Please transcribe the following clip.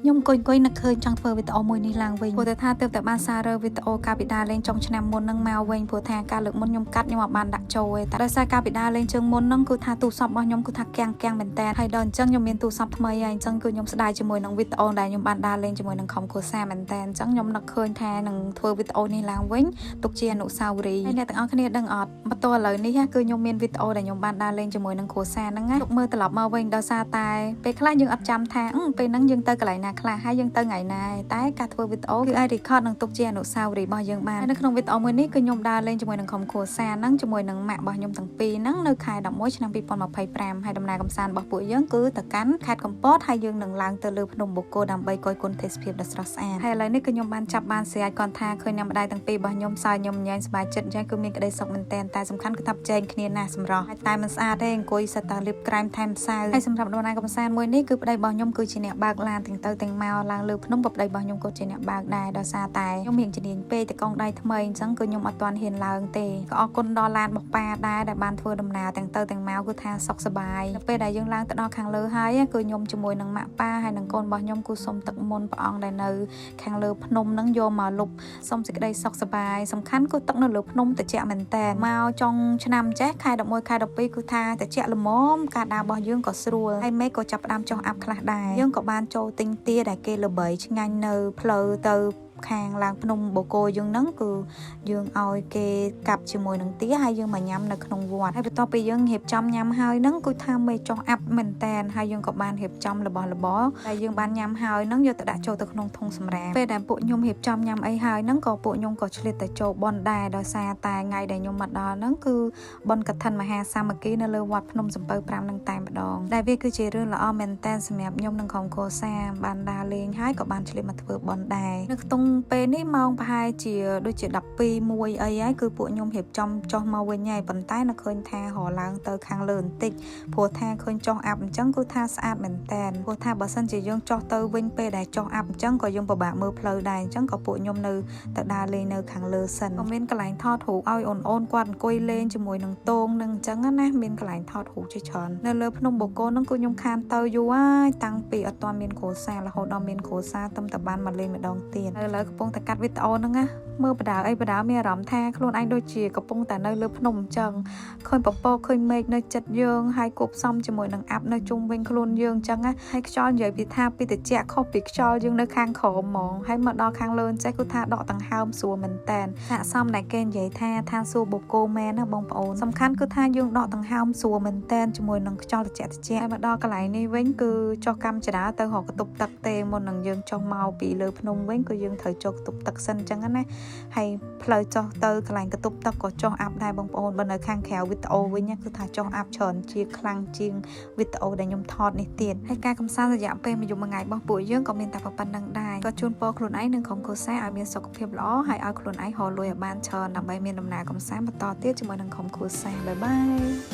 ខ្ញុំអង្គុយអង្គុយនឹកឃើញចង់ធ្វើវីដេអូមួយនេះឡើងវិញព្រោះតែថាទើបតែបានសាររើវីដេអូកាលពីដើរលេងចុងឆ្នាំមុនហ្នឹងមកវិញព្រោះថាការលើកមុនខ្ញុំកាត់ខ្ញុំអត់បានដាក់ចូលទេតែដោយសារកាលពីដើរលេងជើងមុនហ្នឹងគឺថាទូរស័ព្ទរបស់ខ្ញុំគឺថាកាំងកាំងមែនតើហើយដល់អញ្ចឹងខ្ញុំមានទូរស័ព្ទថ្មីហើយអញ្ចឹងគឺខ្ញុំស្ដាយជាមួយនឹងវីដេអូដែលខ្ញុំបានដើរលេងជាមួយនឹងក្រុមគ្រួសារមែនតើអញ្ចឹងខ្ញុំនឹកឃើញថានឹងធ្វើវីដេអូនេះឡើងវិញទុកជាអនុស្សាវរីយ៍ហើយអ្នកទាំងអស់គ្នាដឹងអត់បន្ទាល់ឥឡូវនេះគឺខ្ញុំមានវីដេអូដែលខ្ញុំបានដើរលេងជាមួយនឹងគ្រួសារហ្នឹងណាទុកមើលត្រឡប់មកវិញដោយសារតែពេលខ្លះយើងអត់ចាំថាពេលហ្នឹងយើងទៅកន្លែងណាខ្លះហើយយើងទៅថ្ងៃណាតែការធ្វើវីដេអូគឺអាច record និងទុកជាអនុស្សាវរីយ៍របស់យើងបានហើយនៅក្នុងវីដេអូមួយនេះគឺខ្ញុំដើរលេងជាមួយនឹងក្រុមគ្រួសារហ្នឹងជាមួយនឹងម៉ាក់របស់ខ្ញុំទាំងពីរហ្នឹងនៅខែ11ឆ្នាំ2025ហើយដំណើរកម្សាន្តរបស់ពួកយើងគឺទៅកាន់ខេត្តកំពតហើយយើងនឹងឡើងទៅលើភ្នំបូកគោដើម្បីគយគន់ទេសភាពដ៏ស្រស់ស្អាតហើយឥឡូវនេះគឺខ្ញុំបានចាប់បានស្រាយគាត់ថាឃើញអ្នកម្ដាយទាំងពីររបស់ខ្ញុំសើញញញែមសប្បាយចិត្តអញ្ចឹងគឺមានក្តីសុខមែនទែនតែសំខាន់គឺថាប្រជែងគ្នាណាស់សម្រស់ហើយតែមិនស្អាតទេអង្គុយសិតតែលាបក្រែមថែមម្សៅហើយសម្រាប់ដំណើរកម្សាន្តមួយនេះគឺប្តីរបស់ខ្ញុំគឺជាអ្នកបើកឡានទាំងទៅទាំងមកឡើងលើភ្នំក៏ប្តីរបស់ខ្ញុំក៏ជាអ្នកបើកដែរដោយសារតែខ្ញុំមានជំនាញពេកតកងដៃថ្មីអញ្ចឹងគឺខ្ញុំអត់ទាន់ហ៊ានឡើងទេក៏អរគុណដល់ឡានរបស់ប៉ាដែរដែលបានធ្វើដំណើរទាំងទៅទាំងមកគឺថាសុខសប្បាយនៅពេលដែលយើងឡើងទៅដល់ខាងលើហើយគឺខ្ញុំជាមួយនឹងម៉ាក់ប៉ាហើយនឹងកូនរបស់ខ្ញុំគឺសុំទឹកមន្តព្រះអង្គដែលនៅខាងលើភ្នំហ្នឹងយកមកលុបសុំសេចក្តីសុខសប្បាយសំខាន់គឺទឹកនៅលើភ្នំត្រជាក់មែនតើមកចុងឆ្នាំចេះខែ11ខែ12គឺថាត្រជាក់ល្មមការដើររបស់យើងក៏ស្រួលហើយមេឃក៏ចាប់ផ្ដើមចុះអាប់ខ្លះដែរយើងក៏បានចូលទិញទាដែលគេល្បីឆ្ងាញ់នៅផ្លូវទៅខាងឡើងភ្នំបូកគោយើងហ្នឹងគឺយើងឲ្យគេកាប់ជាមួយនឹងទាហើយយើងមកញ៉ាំនៅក្នុងវត្តហើយបន្ទាប់ពីយើងរៀបចំញ៉ាំហើយហ្នឹងគឺថាមេចុះអាប់មែនតែនហើយយើងក៏បានរៀបចំរបស់របរដែលយើងបានញ៉ាំហើយហ្នឹងយកទៅដាក់ចូលទៅក្នុងធុងសម្រាមពេលដែលពួកខ្ញុំរៀបចំញ៉ាំអីហើយហ្នឹងក៏ពួកខ្ញុំក៏ឆ្លៀតទៅចូលបុណ្យដែរដោយសារតែថ្ងៃដែលខ្ញុំមកដល់ហ្នឹងគឺបុណ្យកឋិនមហាសាមគ្គីនៅលើវត្តភ្នំសំពៅ5ហ្នឹងតែម្ដងដែលវាគឺជារឿងល្អមែនតែនសម្រាប់ខ្ញុំនិងក្រុមគ្រួសារបានដើរលេងហើយក៏បានឆ្លៀតមកធ្វើបុណ្យដែរនៅក្នុងពេលនេះម៉ោងប្រហែលជាដូចជា12មួយអីហើយគឺពួកខ្ញុំរៀបចំចុះមកវិញហើយប៉ុន្តែនៅឃើញថារឡើងទៅខាងលើបន្តិចព្រោះថាឃើញចុះអាប់អញ្ចឹងគឺថាស្អាតមែនតែនព្រោះថាបើសិនជាយើងចុះទៅវិញពេលដែលចុះអាប់អញ្ចឹងក៏យើងពិបាកមើលផ្លូវដែរអញ្ចឹងក៏ពួកខ្ញុំនៅទៅដើរលេងនៅខាងលើសិនក៏មានកន្លែងថតរូបឲ្យអូនអូនគាត់អង្គុយលេងជាមួយនឹងតងនឹងអញ្ចឹងណាមានកន្លែងថតរូបជាច្រើននៅលើភ្នំបូកគោហ្នឹងគឺខ្ញុំខានទៅយូរហើយតាំងពីអត់ទាន់មានគ្រួសាររហូតដល់មានគ្រួសារទំតែបានមកលេងម្ដងទៀតឥឡូវកំពុងតែកាត់វីដេអូហ្នឹងណាមើលបដាអីបដាមានអារម្មណ៍ថាខ្លួនឯងដូចជាកំពុងតែនៅលើភ្នំអញ្ចឹងឃើញពពកឃើញមេឃនៅចិត្តយើងហើយគួបផ្សំជាមួយនឹងអាប់នៅជុំវិញខ្លួនយើងអញ្ចឹងណាហើយខ្យល់និយាយពីថាពីតិចខុសពីខ្យល់យើងនៅខាងក្រោមហ្មងហើយមកដល់ខាងលើអញ្ចេះគឺថាដកដង្ហើមស្រួលមែនតែនស័ក្តិសមដែលគេនិយាយថាឋានសួគ៌បូកគោមែនណាបងប្អូនសំខាន់គឺថាយើងដកដង្ហើមស្រួលមែនតែនជាមួយនឹងខ្យល់ត្រជាក់ត្រជាក់ហើយមកដល់កន្លែងនេះវិញគឺចុះកម្មចរាទៅរកកន្ទប់ទឹកទេមុននឹងយើងចុះមកពីលើភ្នំវិញគឺយើងត្រូវចុះកន្ទប់ទឹកសិនអញ្ចឹងណាហើយផ្លូវចុះទៅកន្លែងកន្ទប់ទឹកក៏ចុះអាប់ដែរបងប្អូនបើនៅខាងក្រៅវីដេអូវិញគឺថាចុះអាប់ច្រើនជាខ្លាំងជាងវីដេអូដែលខ្ញុំថតនេះទៀតហើយការកំសាន្តរយៈពេលមួយយប់មួយថ្ងៃរបស់ពួកយើងក៏មានតែប៉ុណ្្នឹងដែរក៏ជូនពរខ្លួនឯងនិងក្រុមគ្រួសារឲ្យមានសុខភាពល្អហើយឲ្យខ្លួនឯងរកលុយឲ្យបានច្រើនដើម្បីមានដំណើរកំសាន្តបន្តទៀតជាមួយនឹងក្រុមគ្រួសារ bye bye.